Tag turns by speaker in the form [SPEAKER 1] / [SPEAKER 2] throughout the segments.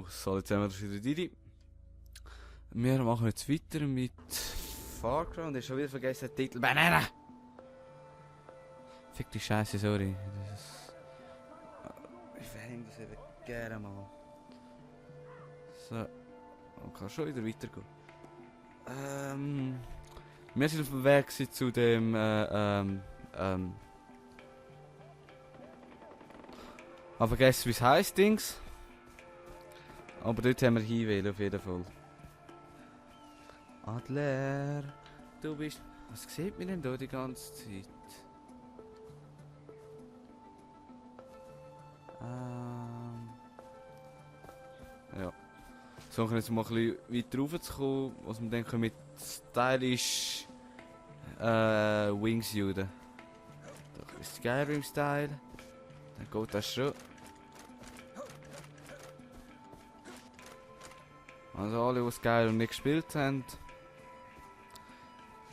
[SPEAKER 1] So, jetzt haben wir das wieder Didi. Wir machen jetzt weiter mit Far Cry und ich habe schon wieder vergessen den Titel. Banana! Fick die Scheiße, sorry. Ich verhänge das eben gerne mal. So. Man kann schon wieder weitergehen. Wir sind auf dem Weg zu dem, ich vergessen, wie es heisst, Dings. Aber dort haben wir hinwählen, auf jeden Fall. Adler, du bist... Was sieht man denn da die ganze Zeit? Ja. So, jetzt mal ein bisschen weiter rauf zu kommen, was wir dann mit stylisch Wingsuiten. Da ist Skyrim-Style. Dann geht das schon. Also alle, die Skyrim nicht gespielt haben.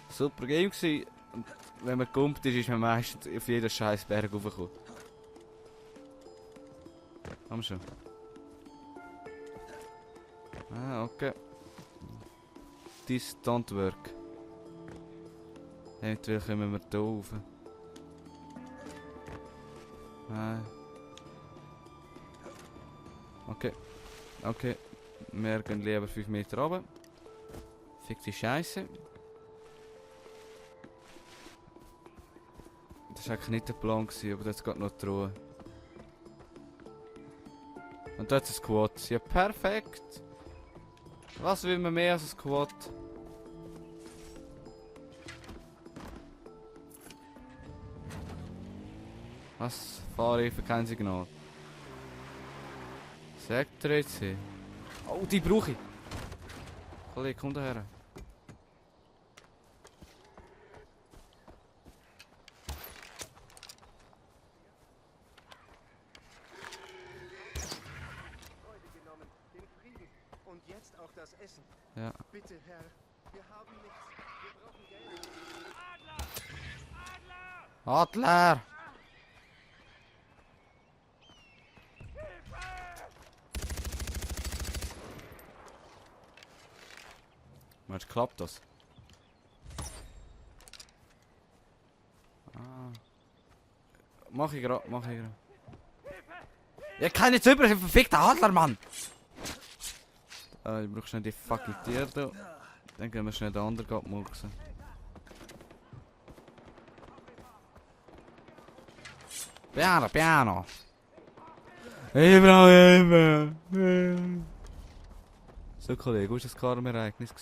[SPEAKER 1] Super Game gewesen. Und wenn man gekumpelt ist, ist man meistens auf jeden scheiß Berg raufgekommen. Haben wir schon. Ah, okay. This don't work. Eventuell kommen wir hier rauf. Nein. Okay. Okay. Wir gehen lieber 5 Meter runter. Fick die Scheiße. Das war eigentlich nicht der Plan, aber das geht noch die Ruhe. Und dort ist ein Squad. Ja, perfekt. Was will man mehr als ein Squad? Was fahre ich für kein Signal? Sagt er jetzt hier? Oh, die brauche ich! Kollege, komm daher.
[SPEAKER 2] Und jetzt auch das Essen.
[SPEAKER 1] Ja.
[SPEAKER 2] Bitte, Herr. Wir haben nichts. Wir brauchen Geld.
[SPEAKER 1] Adler! Was klappt das? Ah. Mach ich grad. Ja, keine Züber, ein verfickter Adler, Mann! Ich brauch schnell die fucking Tiere da. Dann gehen wir schnell den anderen abmurksen. Piano, piano! Ich brauche Hilfe! So, Kollege, wo war das Karmereignis?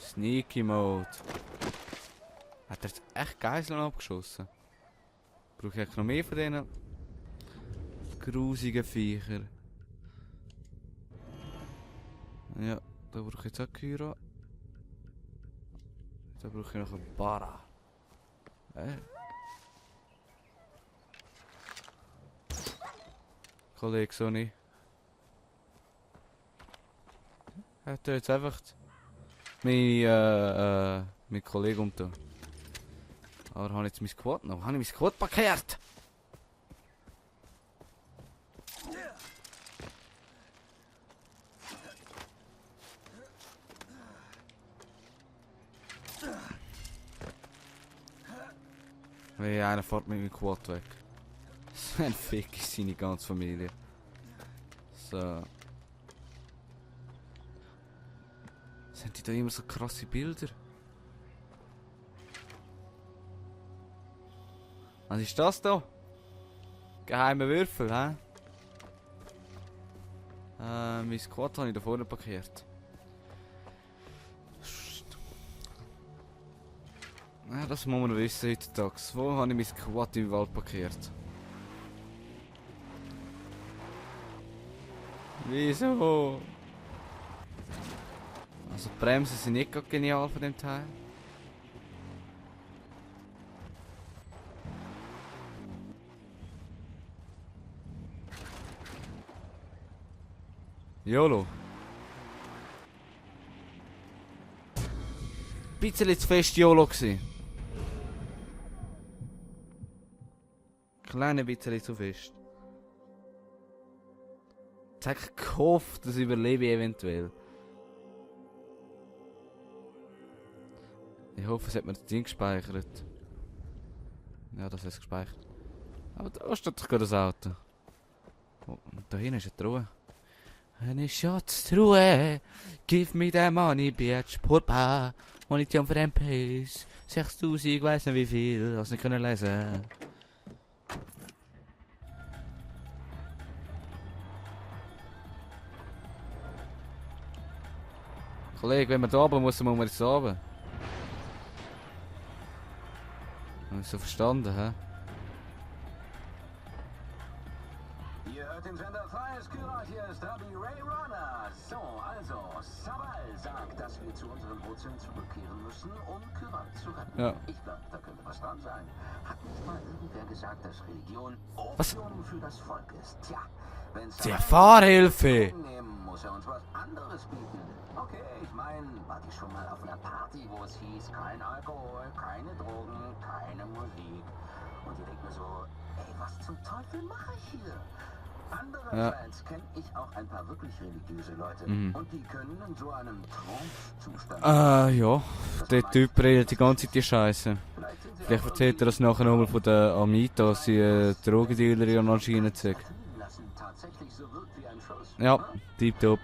[SPEAKER 1] Sneaky Mode. Hat er jetzt echt Geiseln abgeschossen? Brauche ich noch mehr von diesen grusigen Viecher? Ja, da brauche ich jetzt auch Kyra. Da brauche ich noch einen Bara. Kollege Sonny. Hat er jetzt einfach mein Kollege umgetan. Aber habe ich jetzt mein Squad noch? Habe ich mein Squad parkiert? Wie einer fährt mit meinem Quad weg. So ein Fick ist seine ganze Familie. So. Sind die da immer so krasse Bilder? Was ist das da? Geheime Würfel, hä? Mein Squad habe ich da vorne parkiert. Ja, das muss man wissen heutzutage. Wo habe ich mein Squad im Wald parkiert? Wieso? Also die Bremsen sind nicht gerade genial von dem Teil. YOLO. Bisschen zu fest YOLO gewesen. Kleine bisschen zu fest. Jetzt habe ich gehofft, dass ich überlebe eventuell. Ich hoffe, es hat mir das Ding gespeichert. Ja, das ist gespeichert. Aber da steht doch gerade das Auto. Oh, und da hinten ist eine Truhe. Eine Schatztruhe. Give me the money, bitch. Purpa. Munition für MPs. 6000, ich weiss nicht wie viel. Hast nicht können lesen. Kollege, wenn man da oben muss, muss man jetzt oben. Hab ich so verstanden, hä?
[SPEAKER 3] Ihr hört den Sender Freies Kyrat, hier ist Rabbi Ray Runner. So, also, Sabal sagt, dass wir zu unseren Wurzeln zurückkehren müssen, um Kyrat zu retten.
[SPEAKER 1] Ja.
[SPEAKER 3] Ich glaube, da könnte was dran sein. Hat nicht mal irgendwer gesagt, dass Religion
[SPEAKER 1] Was?
[SPEAKER 3] Opium für das Volk ist? Tja, wenn
[SPEAKER 1] Die Fahrhilfe!
[SPEAKER 3] nehmen, muss er uns was anderes bieten. Okay, ich meine, wart ihr schon mal auf einer Party, wo es hieß, kein Alkohol, keine Drogen, keine Musik. Und ihr denkt mir so, ey, was zum Teufel mache ich hier? Andererseits kenne ich auch ein paar wirklich religiöse Leute. Und die können in so einem Trance-Zustand...
[SPEAKER 1] Ja. Der Typ redet die ganze Zeit die Scheiße. Vielleicht erzählt er das nachher nochmal von der Amita, dass sie Drogendealerin anscheinend sagt.
[SPEAKER 3] tatsächlich so wirkt wie ein Schuss.
[SPEAKER 1] Ja, tipptopp.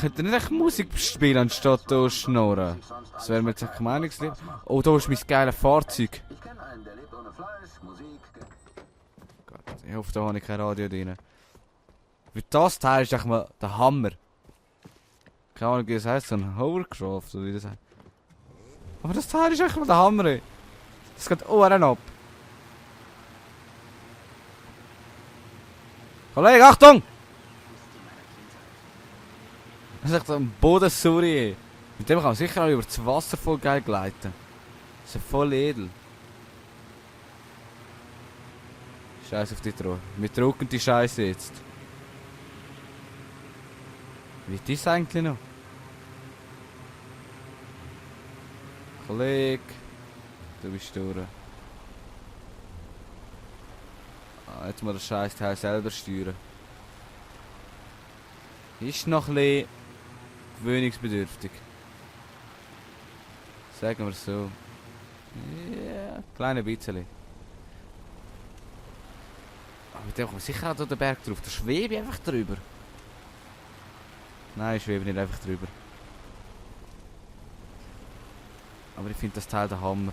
[SPEAKER 1] Könnt ihr nicht echt Musik spielen, anstatt da schnurren? Das wäre mir jetzt echt meinungslieb. Oh, da ist mein geiles Fahrzeug.
[SPEAKER 3] Ich kenne einen, der lebt ohne Fleisch, Musik...
[SPEAKER 1] Gott, ich hoffe, da habe ich kein Radio drin. Weil das Teil ist echt mal der Hammer. Keine Ahnung, wie das heisst, so ein Hovercraft, oder wie das heißt. Aber das Teil ist echt mal der Hammer, ey. Das geht Ohren ab. Kollege, Achtung! Das ist echt so ein Bodensuri, ey. Mit dem kann man sicher auch über das Wasser voll geil gleiten. Das ist ja voll edel. Scheiß auf die Truhe. Wir drucken die Scheiße jetzt. Wie ist das eigentlich noch? Kollege, du bist durch. Jetzt muss der scheiß Teil selber steuern. Ist noch ein bisschen gewöhnungsbedürftig. Sagen wir so. Ja, kleine bisschen. Aber mit dem kommt sicher auch da den Berg drauf. Da schwebe ich einfach drüber. Nein, ich schwebe nicht einfach drüber. Aber ich finde das Teil der Hammer.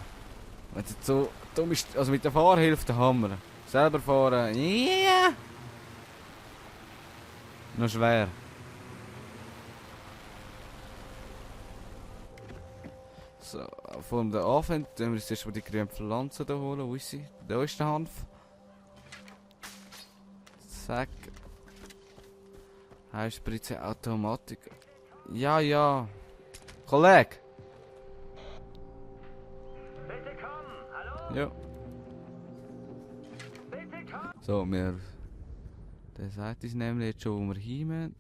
[SPEAKER 1] Wenn es so dumm ist, also mit der Fahrhilfe der Hammer. Selber fahren, yeah! Noch schwer. So, von der Anfang, dann müssen wir jetzt mal die grünen Pflanzen hier holen. Wo ist sie? Da ist der Hanf. Zack. Heißspritze Automatik. Ja, ja. Kollege!
[SPEAKER 4] Bitte komm, hallo?
[SPEAKER 1] Ja.
[SPEAKER 4] Bitte komm!
[SPEAKER 1] So, wir... Der sagt uns nämlich jetzt schon, wo wir hin müssen.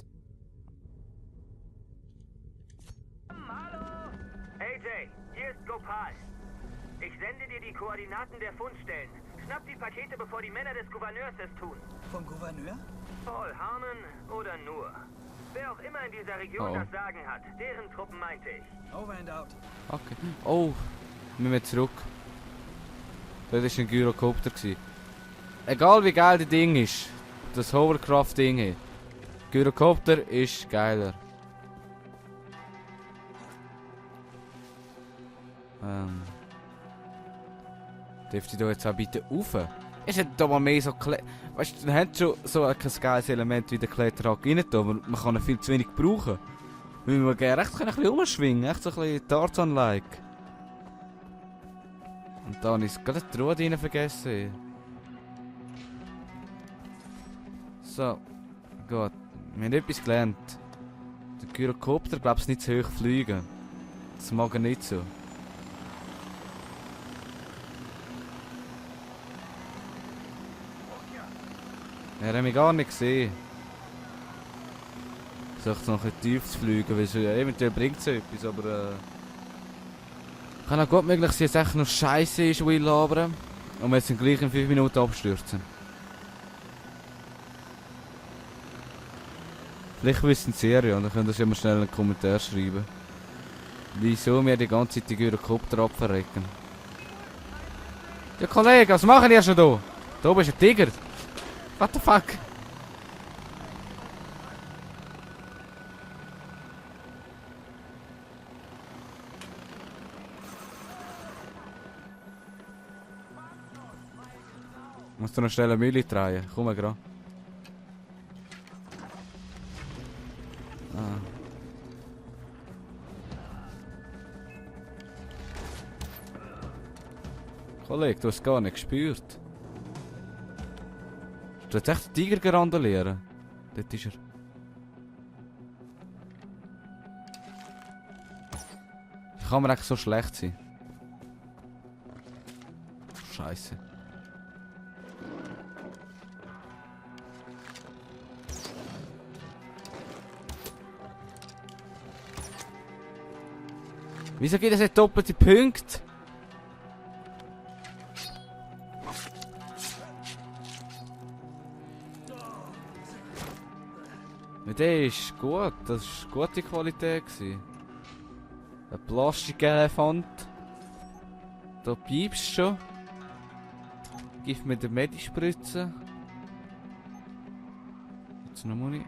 [SPEAKER 4] Hallo? AJ, hier ist Gopal. Ich sende dir die Koordinaten der Fundstellen. Schnapp die Pakete, bevor die Männer des Gouverneurs es tun.
[SPEAKER 5] Vom Gouverneur?
[SPEAKER 4] Paul Harmon oder nur. Wer auch immer in dieser Region
[SPEAKER 1] Oh.
[SPEAKER 4] das Sagen hat, deren Truppen meinte ich.
[SPEAKER 5] Over and out.
[SPEAKER 1] Okay. Oh, wir müssen zurück. Das war ein Gyrocopter. Egal wie geil das Ding ist, das Hovercraft-Ding hier. Gyrocopter ist geiler. Dürfte ich da jetzt auch bitte rauf? Ist nicht da mal mehr so weißt du, dann hat schon so ein geiles Element wie der Kletterhack rein da, aber man kann ihn viel zu wenig brauchen. Weil man gerne echt ein bisschen umschwingen, echt so ein bisschen Tarzan-like. Und da habe ich gerade die Truhe rein vergessen. So, gut. Wir haben etwas gelernt. Der Gyrocopter glaubt es nicht zu hoch fliegen. Das mag er nicht so. Er hat mich gar nicht gesehen. Ich sollte noch ein bisschen tief zu fliegen, weil so, ja, eventuell bringt es etwas, aber kann auch gut möglich sein, dass es echt noch scheiße ist, wo ich labere. Und wir sind gleich in 5 Minuten abstürzen. Vielleicht wissen sie ja, und dann könnt ihr es ja mal schnell in den Kommentar schreiben. Wieso wir die ganze Zeit die Gyrokopter abverrecken. Ja Kollege, was machen die schon da? Da oben ist ein Tiger. What the fuck? Musst du noch schnell eine Mühle drehen? Komm mal gerade. Ah. Kollege, du hast es gar nicht gespürt. Du hast echt den Tiger gerandalieren. Dort ist er. Wie kann man eigentlich so schlecht sein? Scheiße. Wieso gibt es nicht doppelte Punkte? Der ist gut, das war gute Qualität. Ein Plastikelefant. Da piepst schon. Gib mir den Medispritze. Jetzt noch Muni.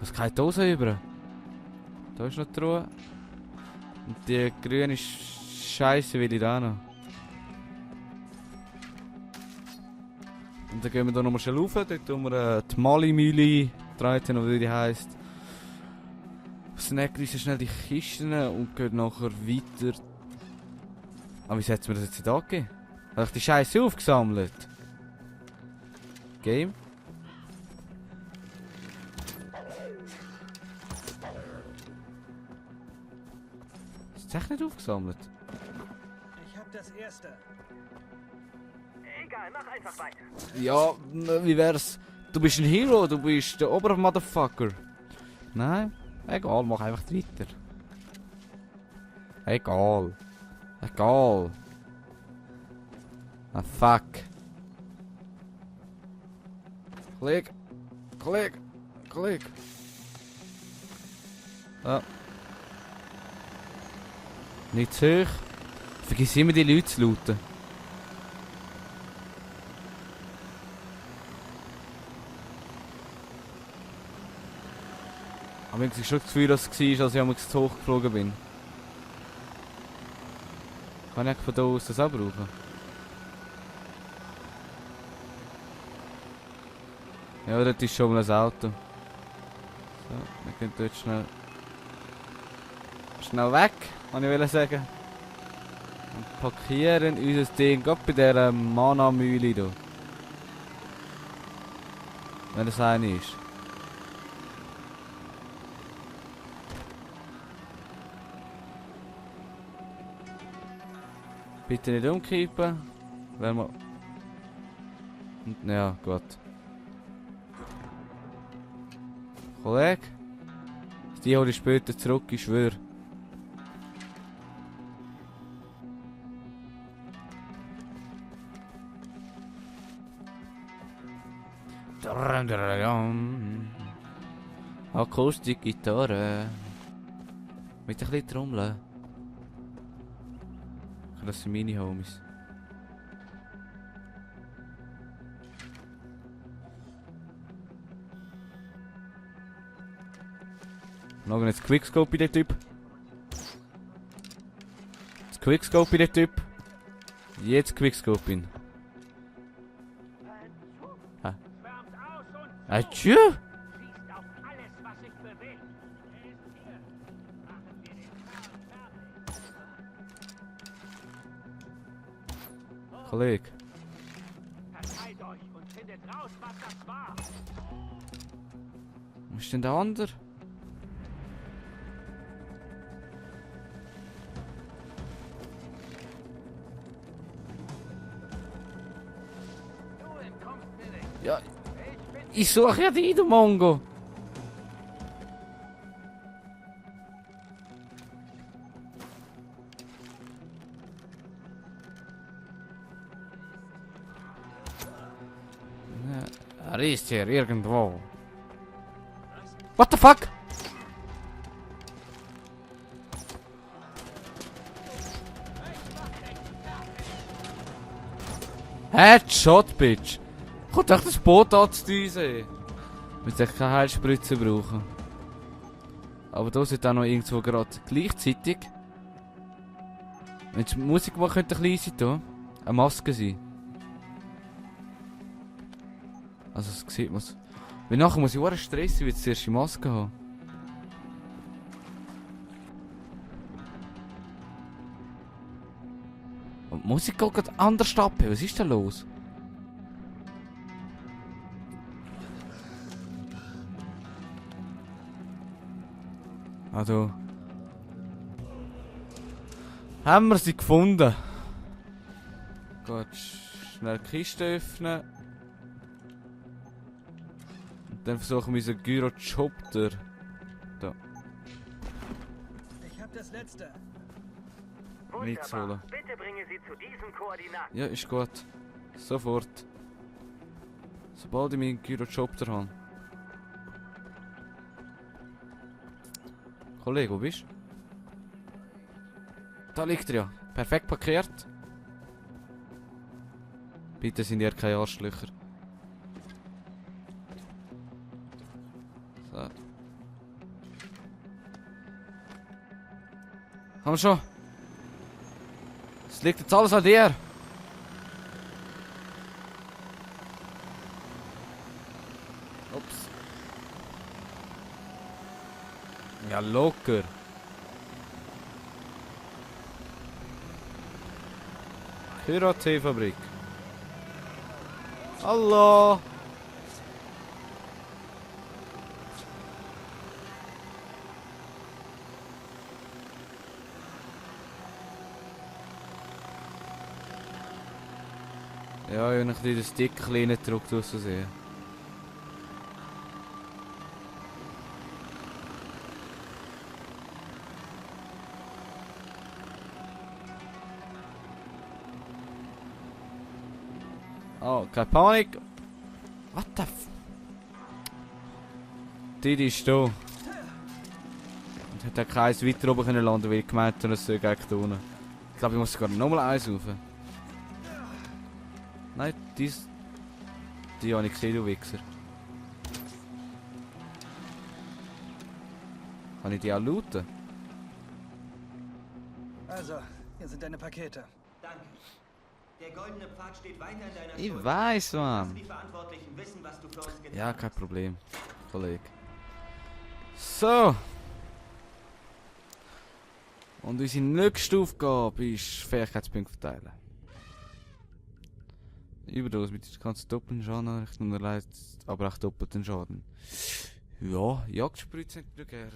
[SPEAKER 1] Was geht da so über? Da ist noch die Ruhe. Und die grüne Scheiße will ich da noch. Und dann gehen wir hier nochmal schnell rauf. Dort tun wir die Mali-Mühle, 13 oder wie die heisst. Snacken schnell die Kisten und gehen nachher weiter. Aber wie setzen wir das jetzt nicht angegeben? Habe ich die Scheiße aufgesammelt? Game? Ist das echt nicht aufgesammelt?
[SPEAKER 2] Ich hab das erste.
[SPEAKER 4] Egal, mach einfach weiter.
[SPEAKER 1] Ja, wie wär's? Du bist ein Hero, du bist der Obermotherfucker. Nein, egal, mach einfach weiter. Egal. Egal. Ah, fuck. Kollege. Kollege. Kollege. Ah. Nicht zu hoch. Vergiss immer die Leute zu looten. Aber ich habe schon das Gefühl, dass es war, als ich einmal zu hoch geflogen bin. Kann ich von da aus das auch brauchen? Ja, dort ist schon mal ein Auto. So, wir können dort schnell weg, kann ich sagen. Und parkieren unser Ding, gerade bei dieser Mana-Mühle hier. Wenn das eine ist. Bitte nicht umkippen, wenn wir... Ja, gut. Kollege? Die hole ich später zurück, ich schwöre. Akustikgitarre. Mit ein bisschen Trommeln. Das sind meine Homies. Noch jetzt Quickscope bei dem Typ. Das Quickscope bei dem Typ. Jetzt Quickscope ihn. Tschüss!
[SPEAKER 4] Schießt auf alles, was sich bewegt. Er ist hier. Machen wir den Kram fertig.
[SPEAKER 1] Kollege.
[SPEAKER 4] Verteilt euch und findet raus, was das war.
[SPEAKER 1] Wo ist denn der andere?
[SPEAKER 4] Du entkommst mir nicht.
[SPEAKER 1] Ja,
[SPEAKER 4] Ich bin
[SPEAKER 1] ich suche ja die, du Mongo. Er ist hier irgendwo. What the fuck? Headshot, Bitch! Kommt echt das Boot anzudüsen? Wir sollten keine Heilspritze brauchen. Aber da sind auch noch irgendwo gerade gleichzeitig. Wenn die Musik mal könnte klein sein, da. Eine Maske sein. Also, das sieht man. Weil nachher muss ich auch stressen, weil ich zuerst die Maske habe. Und die Musik geht gerade anders ab. Was ist da los? Also. Haben wir sie gefunden? Gut, schnell die Kiste öffnen. Und dann versuchen wir unseren Gyrocopter. Da.
[SPEAKER 2] Ich hab das letzte.
[SPEAKER 1] Mitzuholen.
[SPEAKER 4] Bitte bringe sie zu diesen Koordinaten.
[SPEAKER 1] Ja, ist gut. Sofort. Sobald ich meinen Gyrocopter habe. Kollege, wo bist du? Da liegt er ja. Perfekt parkiert. Bitte sind ihr keine Arschlöcher. So. Haben wir schon? Es liegt jetzt alles an dir. Ups. Ja, locker. Kyra-Tee-Fabrik. Hallo. Ja, ich habe ein den Stick klein gedrückt aus Versehen. Oh, keine Panik. What the f... Die ist da. Und hat er keins weiter oben können landen, weil ich gemeint habe, es soll gleich da unten. Ich glaube, ich muss sogar nochmal eins rauf. Nein, die habe ich gesehen, du Wichser. Kann ich die auch looten?
[SPEAKER 2] Also, hier sind deine Pakete.
[SPEAKER 5] Danke. Der goldene Pfad steht weiter in deiner
[SPEAKER 1] Ich
[SPEAKER 5] Schuld.
[SPEAKER 1] weiß,
[SPEAKER 5] Lass
[SPEAKER 1] Mann.
[SPEAKER 5] die Verantwortlichen wissen, was du für uns getan
[SPEAKER 1] Ja,
[SPEAKER 5] hast.
[SPEAKER 1] kein Problem, Kollege. So. Und unsere nächste Aufgabe ist Fähigkeitspunkte verteilen. Überdose mit der ganzen doppelten Schaden anrichten und erleidet aber auch doppelten Schaden. Ja, Jagdspritze hätte ich gerne.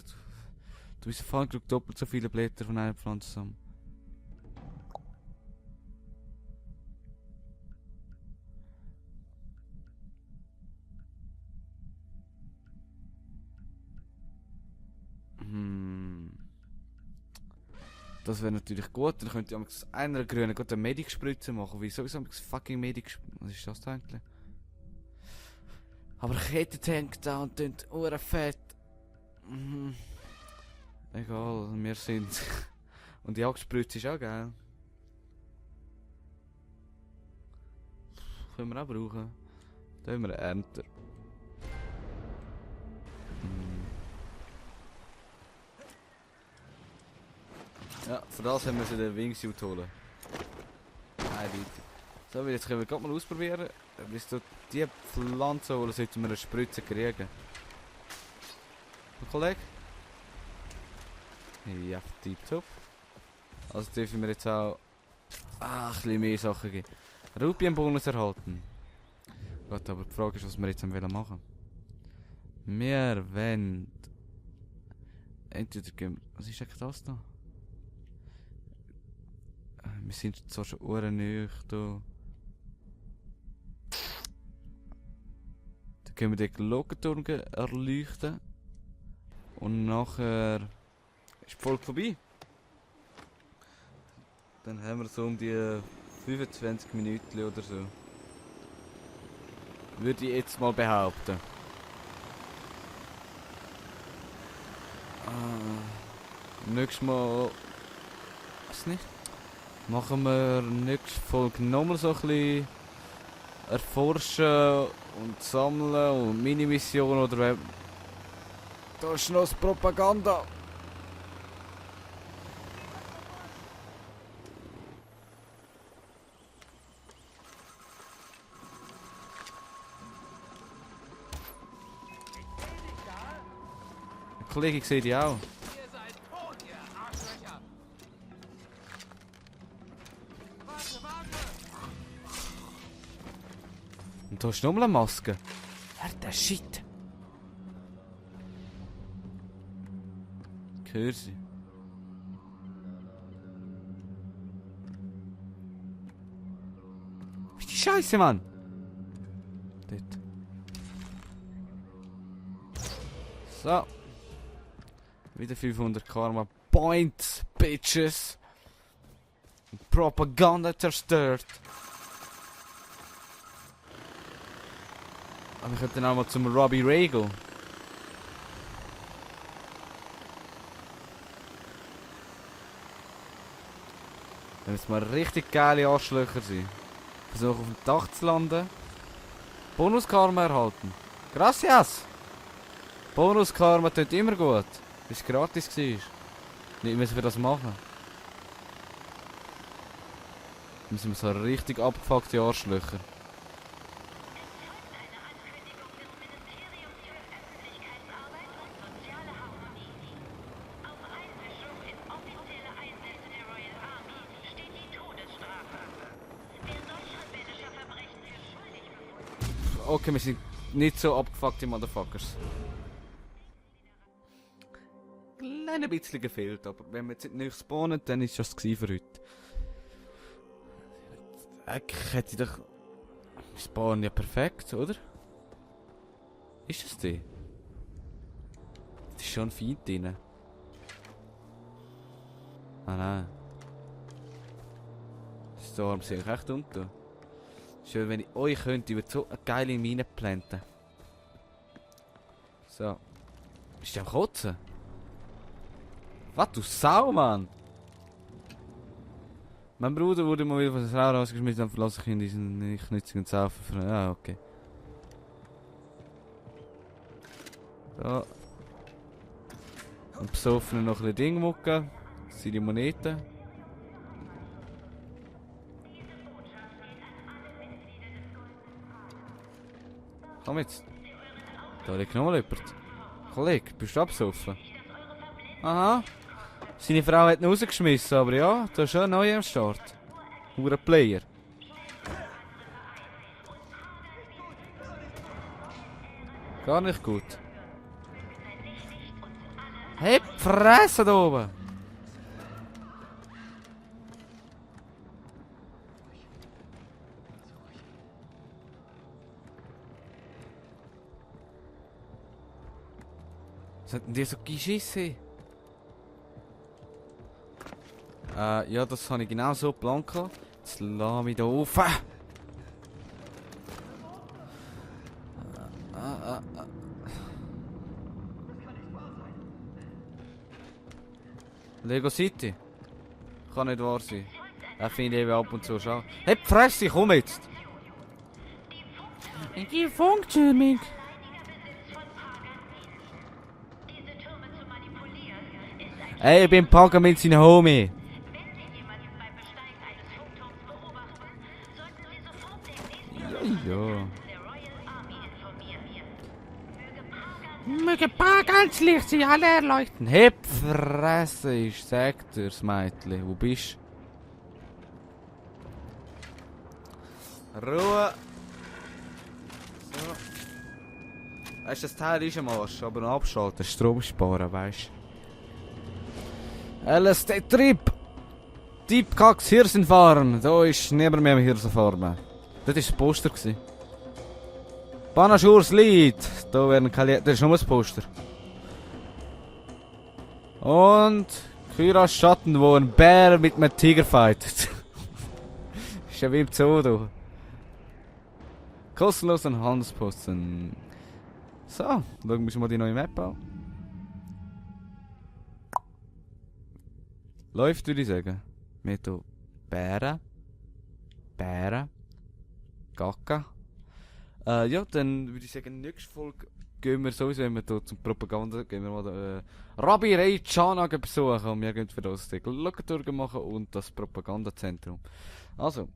[SPEAKER 1] Du bist vorhin genug doppelt so viele Blätter von einer Pflanze zusammen. Das wäre natürlich gut, dann könnte ich aus einer grünen eine Medic-Spritze machen. Wieso ist das fucking Medic? Was ist das da eigentlich? Aber Kettentank da und tönt fett. Egal, wir sind. Und die Jagdspritze ist auch geil. Können wir auch brauchen. Da haben wir einen Ernter. Ja, für das haben wir sie den Wingsuit holen. Eindeutig. So, jetzt können wir gerade mal ausprobieren. Bis du die Pflanze holen, sollten wir eine Spritze kriegen. Kollege? Ja, tipptopp. Also dürfen wir jetzt auch ein bisschen mehr Sachen geben. Rupienbonus erhalten. Gut, aber die Frage ist, was wir jetzt machen wollen. Wir wollen... Entweder gehen... Was ist eigentlich das da? Wir sind zwar schon urenöch da. Dann können wir den Glockenturm erleuchten. Und nachher ist die Folge vorbei. Dann haben wir so um die 25 Minuten oder so. Würde ich jetzt mal behaupten. Nächstes Mal... Was nicht? Machen wir nächste Folge nochmal so ein bisschen erforschen und sammeln und Mini-Mission oder wem. Da ist noch das Propaganda. Der Kollege, ich sehe dich auch.
[SPEAKER 2] Ihr seid tot, ihr Arschlöcher! Warte, warte!
[SPEAKER 1] Und da ist nochmal eine Maske. Der Shit. Hör sie. Was ist die Scheiße, Mann? Dort. So. Wieder 500 Karma Points, Bitches. Propaganda zerstört. Aber wir könnten auch mal zum Robbie Regal. Wenn es mal richtig geile Arschlöcher sind. Versuchen auf dem Dach zu landen. Bonuskarma erhalten. Gracias! Bonuskarma tut immer gut. Bis es gratis war. Nicht müssen wir das machen. Müssen wir so richtig abgefuckte Arschlöcher. Okay, wir sind nicht so abgefuckte Motherfuckers. Ein bisschen gefehlt, aber wenn wir jetzt nicht spawnen, dann ist das für heute. Eigentlich hätte ich doch... Wir spawnen ja perfekt, oder? Ist das die? Das ist schon ein Feind drin. Ah nein. Das da haben sie eigentlich echt unten. Schön, wenn ich euch könnte, ich würde so eine geile Mine planten. So. Bist du am Kotzen? Was, du Sau, Mann! Mein Bruder wurde mal wieder von der Frau rausgeschmissen, dann verlasse ich ihn in diesen nicht nützigen Saufen. Ah, okay. So. Und besoffenen noch ein bisschen Ding mucken. Das sind die Moneten. Komm jetzt. Da liegt noch mal jemand. Kollege, bist du abgesoffen? Aha. Seine Frau hat ihn rausgeschmissen, aber ja, da ist schon ein neuer am Start. Hure Player. Gar nicht gut. Hey, Fresse da oben! Was hat denn die so geschissen? Ja, das habe ich genau so geplant. Jetzt lass mich da rauf. Lego City. Kann nicht wahr sein. Er finde ich eben ab und zu schon. Hey, Fresse, komm jetzt! Die Funktürmung! Hey, ich bin Paga mit seinem Homie! Ja. Möge Park ans Licht sie alle erleuchten. Heb Fresse, ich sag dir's, Mädchen. Wo bist du? Ruhe. So. Weißt du, das Teil ist am Arsch, aber noch abschalten, Strom sparen, weißt du. LSD-Trip! Deepkacks Hirsenfarm. Da ist niemand mehr am Hirsenfarmen. Das war das Poster. Panashurs Lied. Da werden keine... Das ist nur das Poster. Und... Kyras Schatten, wo ein Bär mit einem Tiger fightet. Ist ja wie im Zoo, du. Kostenlos an Handelsposten. So, schauen wir mal die neue Map an. Läuft, würde ich sagen. Wir haben hier Bären, Gacka. Ja, dann würde ich sagen, nächste Folge gehen wir sowieso, wenn wir hier zum Propaganda gehen wir mal Rabbi Ray Chanak besuchen und wir gehen für das die Glockentour machen und das Propagandazentrum. Also,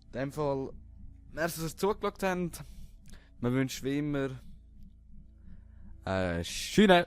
[SPEAKER 1] in dem Fall, merci, dass ihr zugeschaut habt. Wir wünschen wie immer schöne